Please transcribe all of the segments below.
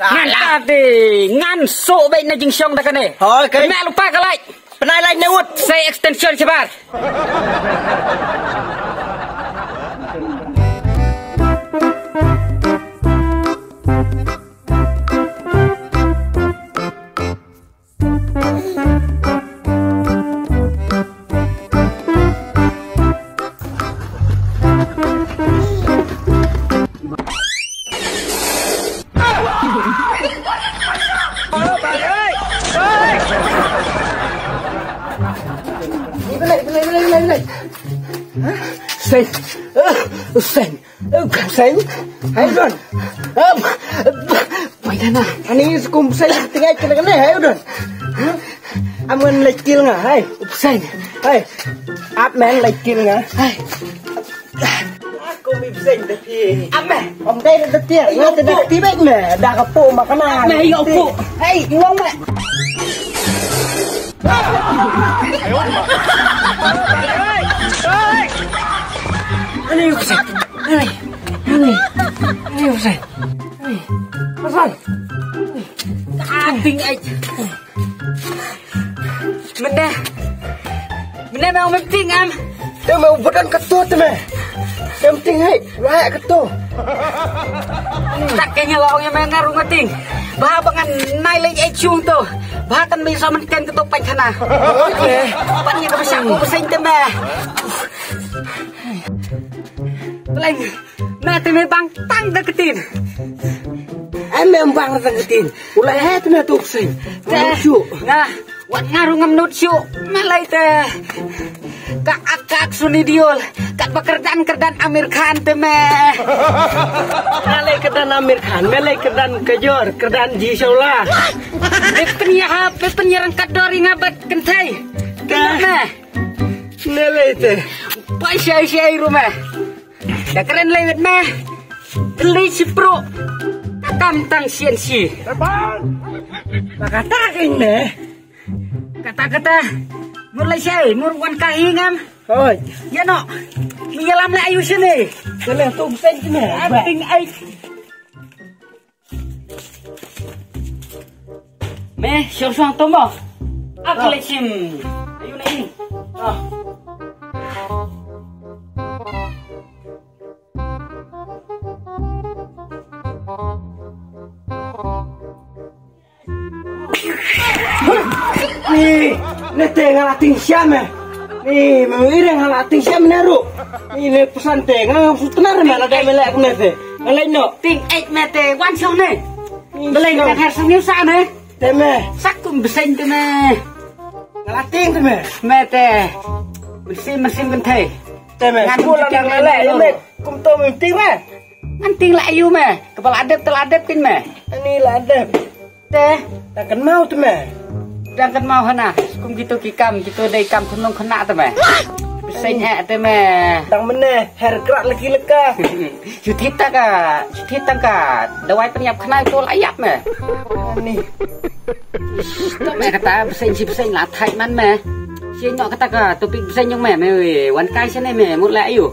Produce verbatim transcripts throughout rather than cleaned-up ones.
Ngan ta te, ngan suk beit na jingshong da kane. Hoi, kai. Me lupa ka light. Pynai light ne ut. Sei extension shabar. Hussein. Ah, Hussein. Hussein. Hai don. Pai dana. Ani skum Hussein tinggal kena kena. Hai don. Amun lekil nga. Hai Hussein. Hai. Ap men lekil nga. Hai. Aku mi Hussein tapi. Ap men. Om dai da tiar. Nga da tiar me. Da kapu makanan. Me yo pu. Hai, iwang me. Ani Hussein. Ani. Ani. Ani Hussein. Ani. Hussein. Ating ai. Mynta. Mynta me ong me ting am. Te me u badan kato te me. Em ting hai. Wah kato. Tak kenya wa ong ya me nga rung ting. Ba ba ngan nai lei ai chung to. Ba kan me sa man ken kato pai khana. Oke. Pan ya ka ba sha ko ba seng te me. Pleng. Na te me bang tang da ka tin. Em em bang da ka tin. U la he te me tu seng. Te. Shu. Nga. Wat nga rung ngam nut shu. Me lei te. Ka ak ka ak Sunny Deol. Kat ba kyrdan kyrdan Amir Khan te me. Me lei kyrdan Amir Khan. Me lei kyrdan Kajor. Kyrdan Ji Shaula. Be pynïa ha, be pynïa rangkat dor ïa nga bad kynthei. Te. Me. Me lei te. Pai shai shai ru me. Da kren lei wet me. Lei shi pro. Tam tang sian shi. Ba kata kin me. Kata kata. Mur lei shai, mur wan ka hi ngam. Hoi. Ya no. Mi ya lam lei ayu sini. Kele tu sen sini. Ating ai. Me, shong shong tomo. Aku lechim. Ayu na ini. Ah. Ni, ne te nga la ting siam eh. Ni, me ire nga la ting siam ne ru. Ni, ne pesan te nga sutnar me la dai me lek ne te. Nga lek no. Ting ek me te wan shong ne. Ni, belai shong. Nga har song sa ne. Te me. Sak kum beseng te me. Nga la ting te me. Me te. Mesin mesin bentai. Te me. Ngan kum la dang lek me. Kum to me ting me. Ngan ting la ayu me. Kepala adep te la adep kin me. Ani la adep. Te. Dang kan mau te me. Dang kan mau hana. Kum gitu ki kam, gitu dei kam khunlung khana te me. Beseng eh te me. Dang mene, her krak lagi leka. Shu thit ta ka, shu thit ta ka. Dawai pynïap khnai to la ïap me. Ani. Ish, to me kata beseng shi beseng la thait man me. Shi nok kata ka topik beseng jong me, me wan kai shane me, mut la ayu.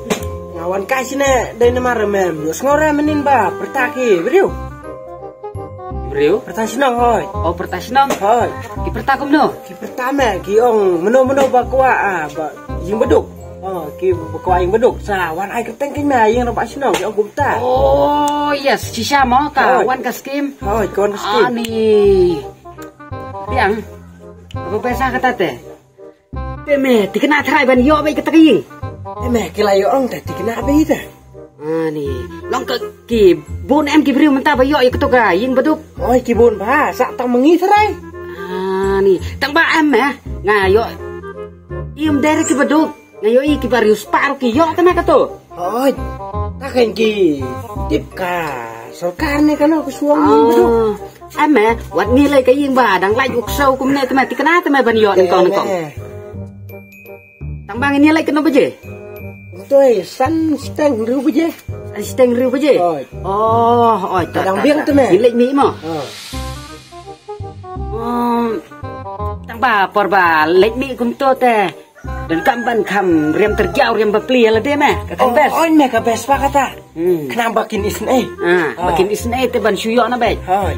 Nga wan kai shane, dei namar me. Yo sngore menin ba, perta ki, briew. Briew? Perta shnong hoi. Oh, perta shnong? Hoi. Ki perta kumno? Ki perta me, ki ong meno meno ba kwah, ah, ba ïing baduk. Oh, ki ba kwah ïing baduk. Sa wan ai kyrteng kin me ïing rabah shnong ki ong kumta. Oh, yes, shisha mo ka wan ka skim. Hoi, ka wan ka skim. Ani. Biang. Apa pesa kata te? Te me, tikna trai ban ïoh bai kata ka ïing. Te me, ki la ïoh ong te tikna bai te. Ani, long ka ki bun em ki briew mynta ba ïoh ïa kata ka ïing baduk. Oi, ki bun ba, sa tang mengi trai. Ani, tang ba em eh, nga ïoh. Im der ki baduk. Nga ïohi ki ba riewspah ruh ki ïoh te me kato. Hooid. Ta kein ki tip ka sorkar ne kano ka shuwa ngi bro. Em eh, wat ngi lei ka ïing ba dang lait u ksew kumne te me, tikna te me ban ïoh nyngkong nyngkong. Tang ba ngi leit kano baje? Toi san steng hynriew baje. San steng hynriew baje. Hooid. Oh, hooid. Dang biang te me. Ngi leit mih mo. Tang ba por ba leit mih kumto te. Donkam ban kham riam tyrkiaw riam bapli ïa lade me. Ka kham best. Oi me ka best ba kata. Khnang ba kin isynei. Ah, ba kin isynei te ban shu ïoh na beit. Hooid.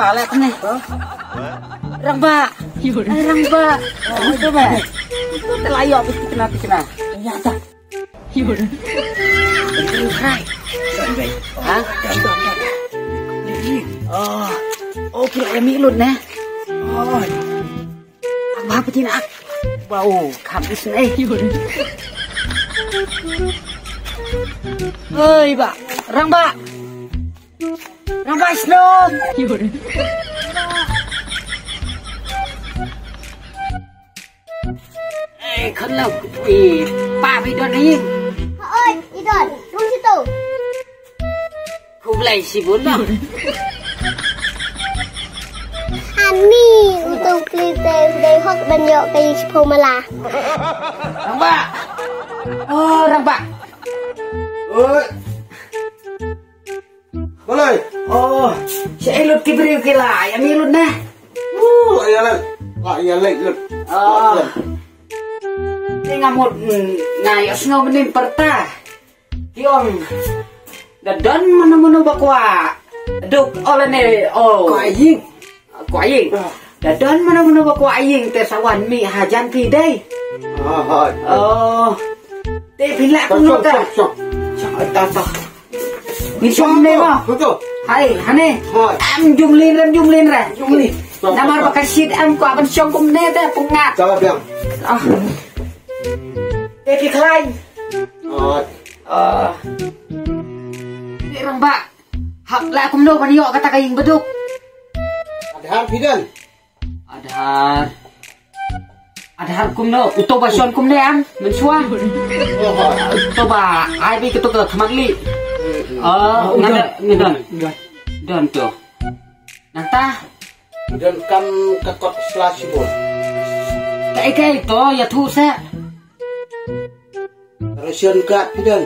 Wa, leh kumne. Rangbah. Ai, Rangbah. Oh, ito ba? Ito te la ïoh bit tikna tikna. Ya ta. Hai. Ha? Oh. Oh, ki la ïa mih lut ne. Oh. Ba patin ak. Ba u kham is ne. Oi ba. Rangbah. Rangbah shnong. Eh, khun lo. Eh, pa phi don hi. Oi, i don. Rung situ. Khublei shibun ba. Ani, utu klite u dei hok ban ïoh ka ïing shiphew mala. Rangbah. Oh, Rangbah. Oi. Balei? Oh, sha lut ki briew ki la ïa mih lut ne. Oh, ïa lut. Ah, ïa lut lut. Oh. Te nga mut, mm, nga ïohsngew mynnin pyrta. Ki ong, da don mano mano ba kwah duk, oh, lane, oh, kwah ïing. Kwah ïing. Ah. Da don mano mano ba kwah ïing te sa wan mih hajan phi dei. Ah, hai. Oh. Te phi lah kumno ka? Shong, shong, shong. Shong, ta, ta. Ngin shong ne mo. Betul. Hai, hane. Hai. Am jumlin ram jumlin ra. Jumlin. Namar ba ka shit am kwah ban shong kumne te pyngat. Salah biang. Ah. Te phi khlaiñ. Hai. Ah. Te Rangbah. Hap lah kumno ban ïoh kata ka ïing baduk. Adhar phi don. Adhar. Adhar kumno? Uto ba shon kumne am mynshuwa. Oh, hai. Uto ba ai bi kato ka khmat li. Oh, oh, nga don, nga don. Nga don to. Nangta. Don kam ka kot sla shibun. Kaei kaei to ïathuh seh. Ration card phi don.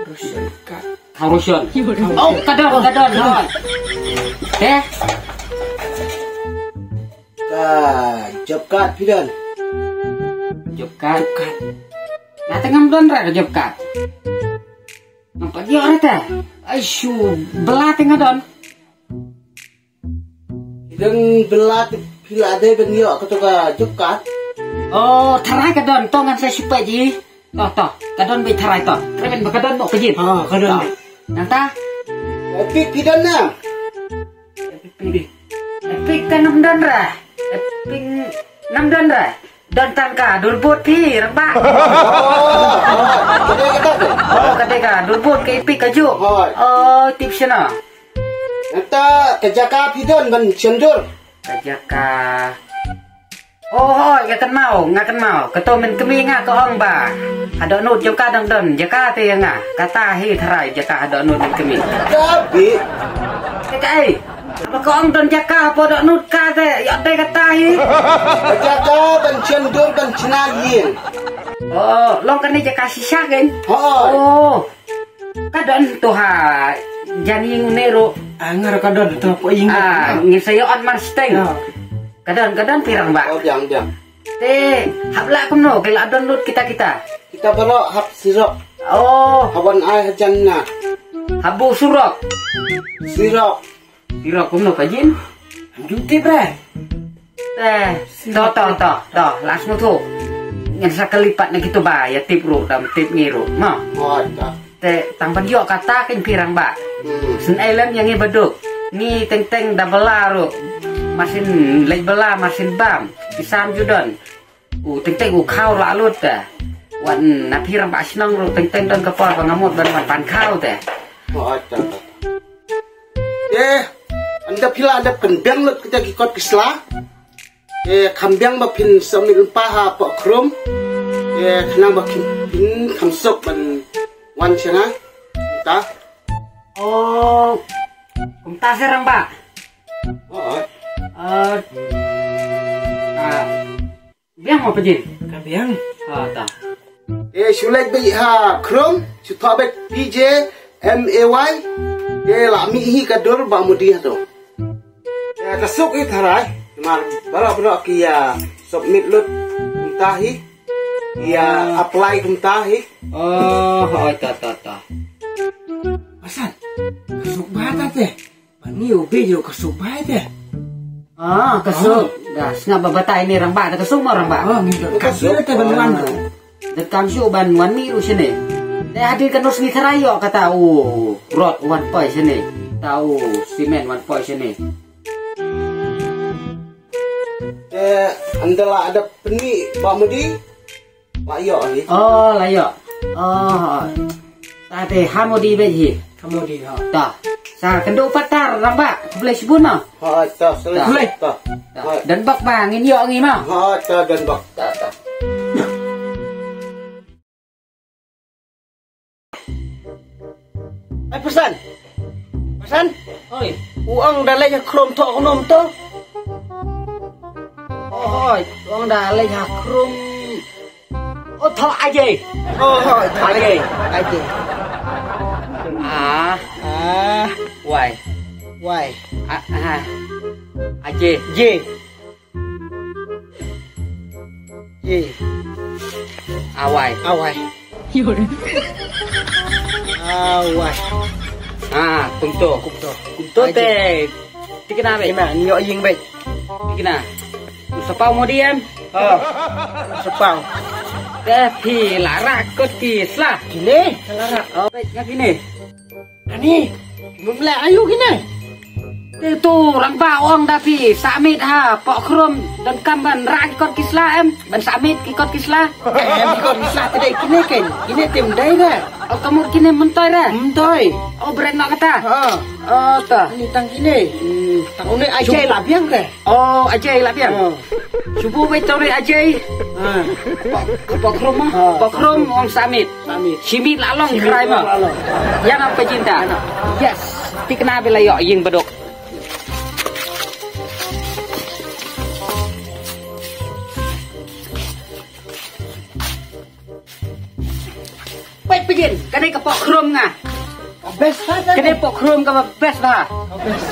Ration card. Ka ration. Oh, ka don, ka don, ka don. Eh? Ka job card phi don. Job card. Job card. Nga te ngam don ra ka job card. Ngam pat ïoh ra te. Ai shu, bla te nga don. Phi don bla te phi la dei ban ïoh kato ka job card. Oh, tharai ka don, to ngan sa shu peit ji. To, to, ka don beit tharai to. Kren ba ka don noh ka jin. Ha, ka don. To. Nangta? Epic phi don na? Epic. Epic ka ngam don ra. Epic ngam don ra. Don tang ka dur bud phi, Rangbah. Oh, ka dei ka dur bud ka Epic ka juk. Hooid. Oh, tip shano. Nangta ka jaka phi don ban shon dur. Ka jaka. Oh hoi, nga kynmaw, nga kynmaw. Kato mynmiet nga ka ong ba ha dohnud jong ka dang don jaka te ïa nga. Kata hi tharai jaka ha dohnud mynmiet. Ka bih. Te kaei? Ba ka ong don jaka hapoh dohnud ka te, ïoh te kata hi. Jaka ban chen dur ban chna ïing. Oh, long kane jaka shisha kan? Hoi. Oh. Ka don to ha jan ïing une ruh. Ah, nga ruh ka don to hapoh ïing. Ah, ngin sa ïoh ot mar siteng. Ka don, ka don phi Rangbah. Oh, biang, biang. Te hap lah kumno ki la don lut kita kita. Kita baroh hap surok. Oh. Hap wan ai hajan na. Hap buh surok. Surok. Surok kumno Pajin? Jute bre. Te to to to to, lah sngewthuh. Ngan sa kali pat na kito ba ïa tip ruh, dam tip ngi ruh ma. Oh, to. Te tang ban ïoh kata kein phi Rangbah. Hmm. Sngewlem ïa ngi baduk. Ngi teng teng da bylla ruh. Marsien leit bylla marsien bam. Ki sam ju don. U teng teng u khaw la lut te. Wan na phi Rangbah shnong ruh teng teng don ka por ba nga mut ban wan pan khaw te. Oh, acha, acha. Eh, ynda phi la ynda pynbiang lut kita ki kot ki sla. Eh, kham biang ba phin submit lypa ha poh khrum. Eh, khnang ba phin, phin kham suk ban wan sha nga. Ta. Oh, kumta se Rangbah. Oh. Eh, ah, biang mo Pajin? Ka biang. Ah, ta. Eh, shu leit beit ha khrum, shu thoh beit P J M A Y. Eh, la mih hi ka dur ba mudi ha to. Eh, ka suk hi tharai. Mar baroh baroh ki ïa submit lut kumta hi. Ïa apply kumta hi. Oh, hoi ta ta ta. Pasan. Ka suk ba ta te. Ba ngi u beit ruh ka suk ba te. Ah, ka suk. Da sngap ba batai ne Rangbah, da ka suk mo Rangbah. Oh, ngi ka suk te ban wan ruh. Da kam suk ban wan mih ruh shane. Te hadien ka nus ngi tharai ïoh kata u rot wan poi shane. Ta u simen wan poi shane. Te ynda la da pynmih ba mudi. La ïoh hi. Oh, la ïoh. Oh. Ta te ha mudi beit hi. Ha mudi ha. Ta. Sa kynduh pat tar Rangbah. Khublei shibun ma. Ha, ta, khublei. Ta. Ta. Don bok ba ngin ïoh ngi ma. Ha, ta don bok. Ta, ta. Ai Pasan. Pasan. Oi. U ong da leit ha khrum thoh kumno to. Oh, hoi, u ong da leit ha khrum. Oh, thoh Ajay. Oh, hoi, thoh Ajay. Ajay. Ajay. Ah. Ah. Wai. Wai. Ah, ah. Ajay. J. Ye. Awai. Awai. Awai. Ha, kumto. Kumto. Kumto te. Tikna beit. Tikna, nyo ying beit. Tikna. Sapaw mo diem. Oh. Sapaw. Te phi la rah kot ki sla. Kine, la rah. Oh, beit nga kine. Ani, mum le ayu kine. Te tu Rangbah ong da phi, submit ha, poh khrum, donkam ban rah ki kot ki sla em, ban submit ki kot ki sla. Em, ki kot ki sla te dei kine ken, kine te ym dei re. Oh, ka mut kine myntoi re. Myntoi. Oh, bret noh kata. Ha. Oh, to. Ani tang kine. Hmm. Tang une Ajay la biang re. Oh, Ajay la biang. Oh. Shu buh beit tang une Ajay. Ha. Poh, poh khrum ma. Ha. Poh khrum ong submit. Submit. Shimit la long. Shimit krai ma. La long. Ïa na Pajin ta. Ïa na. Yes. Tikna ba la ïoh ïing baduk. Peit Pajin, kane ka poh khrum nga. Best ba kane? Kane poh khrum kaba best ba. Best.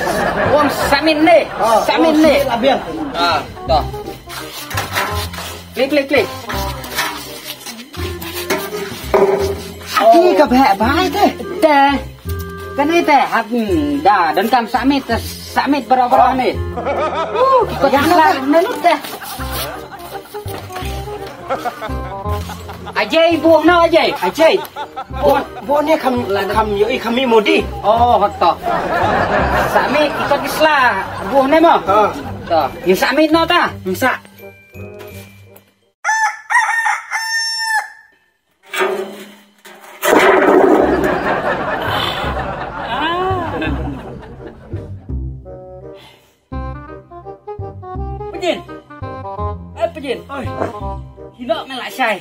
Wan submit ne. Oh, submit ne. Submit la biang. Ah, to. Klik, klik, klik. Ati ka beh bai te. Te. Kane te hap, hmm, da donkam submit, submit baroh baroh ne. Uh, ki kot ki sla ne lut te. Ajay buh no Ajay. Ajay. Buh, buh ne kham, kham ïohi kham mih modi. Oh, hot to. Submit ki kot ki sla buh ne mo. Ha. To. Ïa submit no ta. Ym sah. Pajin. Eh, Jin. Oi. Kino me la shai.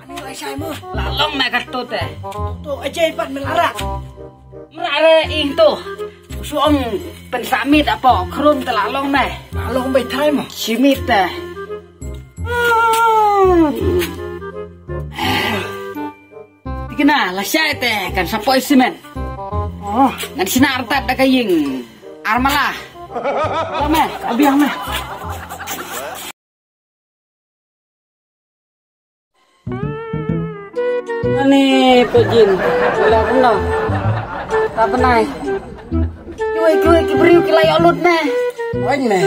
Ani la shai mo. La long me kato te. To ajay pat me la rak. Mra re ing to. Suang pen samit apo krum te la long me. La long bai thai mo. Simit te. Tikna la shai te kan sapoi simen. Oh, ngan sinar tat da ka ying. Armala. Long me, abiang me. Ani pejin. Wala kumno. Ta benai. Kiwei kiwei ki briew ki la ïoh lut ne. Oi ne.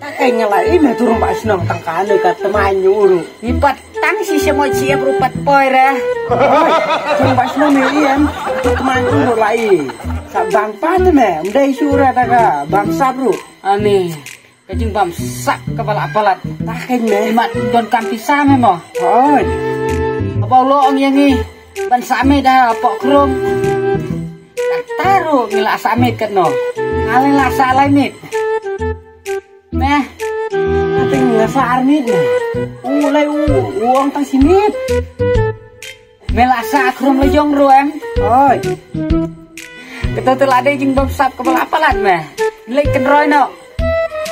Ta kai nga la i me turun ba shnong tang ka ne ka temai nyu uru. Ipat tang si semoi si ep rupat poi re. Turun ba shnong me i em. Temai uru la i. Sa bang pa ne me. Mdei sura ta ka bang sap ru. Ani. Ka jingbam sap kaba la palat. Ta khein me. Mat don kam pisa me mo. Hoi. Aba u lo ong ïa ngi ban samit da pok krum. Kata ruh ngi la samit katno. Ale la sa lai mit. Meh. Ate ngi la sa ar mit me. U lai u u ong tang simit. Me la sa khrum la jong ruh em. Oi. Kata te la dei jingbam sap kaba la palat me. Leit kynroi noh.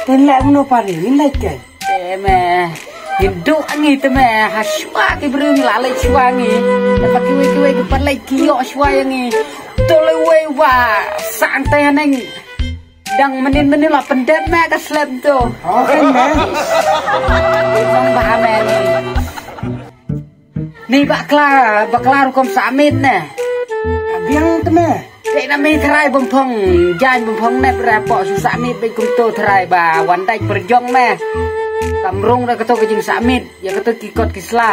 Te leh mano pari, leit ke. Te me. Hindu angi te me. Ha shwa ki briew ngi la leit shwa ngi. Te pa kiwei kiwei ki pat leit ki ïoh shwa ïa ngi. To leit wei wa. Sa ang te haneng. Dang mynnin mynnin la pyndep me ka slem to. Oh, kan me. Bang ba me ni. Ni bakla, bakla rukom samit ne. Ka biang te me. Te na mi trai bumphong, jan bumphong ne pra po su samit be kum to trai ba wan dai perjong me. Kam rung da kato ka jing samit, ya kato ki kot ki sla.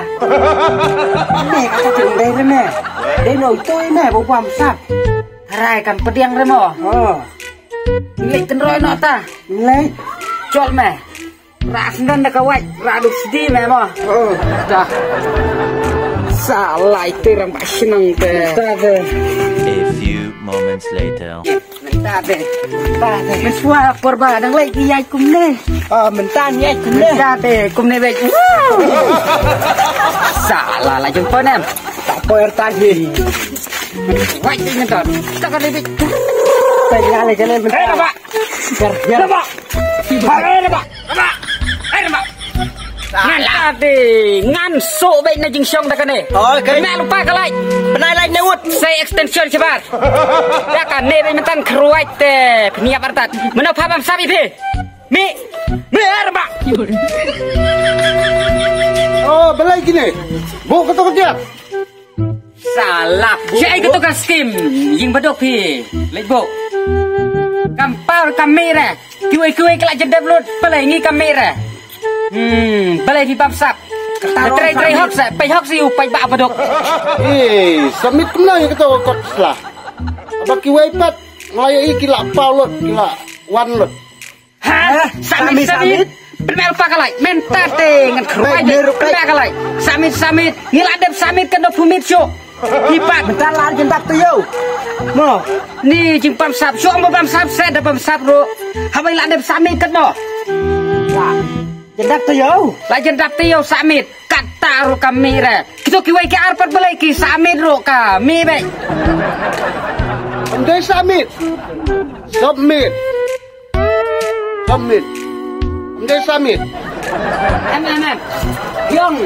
Me kato ki dei re me. Dei no to me bo bam sap. Trai kam pediang re mo. Oh. Leit kynroi noh ta. Leit. Chol me. Ra sendon da ka wait, ra duk sdi me mo. Oh. Dah. Sa lai te rang ba shnong te. Mynta te. A few moments later. Mynta te. Mynta te. Meswa por ba dang leit ki yai kumne. Ah, mynta ni yai kumne. Mynta te kumne bek. Sa la la jong ponem. Tak poer tadi. Wait, ini kan. Tak ada bek. Tadi ada jalan mynta. Eh, Pak. Ker, ker. Pak. Hai, Pak. Pak. Eh, Pak. Mynta te ngan sok beit na jingshong da kane. Oh, kane. Kane lupa ka lait. Pynai lait ne ut. Sei extension shabar. Da kane beit mynta khruwait te. Pynïap artat. Mano pha bam sap i phi. Mi. Mi, eh, Pak. Oh, balai kine. Bok kato ka tiar. Salah. Jai kato ka skim. Ïing badok phi. Leit bok. Kam par kam mih re. Kiwei kiwei ki la jadep lut. Balei ngi kam mih re. Hmm, balei phi bam sap. Trai trai hok sa, pai hok si u pai ba badok. Eh, samit kumno ïa kato kot sla. Aba kiwei pat. Ngai i ki la paw lut, ki la wan lut. Ha? Samit, samit. Pynmel pa ka lai. Mynta te ngan khruai. Pynmel ka lai. Samit, samit. Ngi la dep samit kan da phumit shu. Hi pat. Mynta la jan dap tu yo. Mo. Ni jingbam sap. Shu mo bam sap, set da bam sap ru. Haba la dep samit kan mo. La jan dap tu yo. La jan dap tu yo samit. Kata ru kami re. Kito kiwei ki ar pat balei ki samit ru kami be. Ndai samit. Submit. Submit. Ym dei submit. Em, em, em. Biang.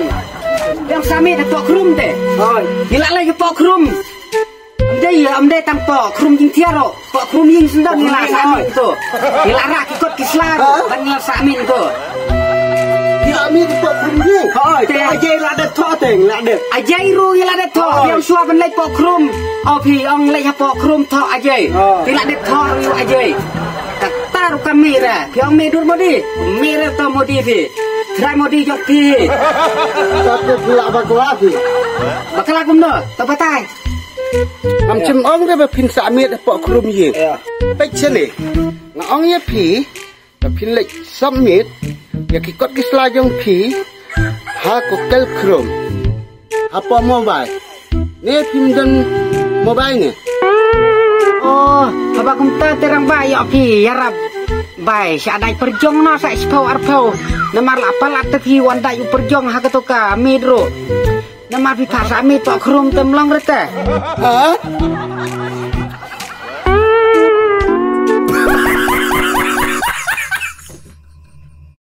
Biang submit ha pok khrum te. Hoi. Ngi la leh ha pok khrum. Ym dei, ym dei tang pok khrum jingthiar ro. Pok khrum ïing sendang ngi la submit to. Ngi la rak ki kot ki sla ro. Ha? Ban ngi la submit to. Ngi la submit pok khrum ïing. Hoi, te. Ajay la dep to te, ngi la dep. Ajay ro ngi la dep to. Hoi. Biang shuwa ban leh pok khrum. Au phi ong leh ha pok khrum to Ajay. Hoi. Ngi la dep to ro Ajay. Kata ru ka mih re, phi ong mih dur Modi, mih re to Modi phi. Trai Modi jong phi. Tapi phi lah bakla phi. Bakla kumno, to batai. Ngam shym ong re ba phin submit ha pok khrum ïing. Ïa. Peit shane. Nga ong ïa phi, ba phin leit submit ïa ki kot ki sla jong phi ha ko kel khrum. Hapoh mobile. Ne phim don mobile ne? Oh, haba kumta te rangbah ïoh phi ïarap. Bai, sa dai pyrjong noh sa spau arpau. Namar la pal at phi wan dai u pyrjong ha kato ka mei ruh. Namar phi phah sa mei to khrum tem long rete. Ha?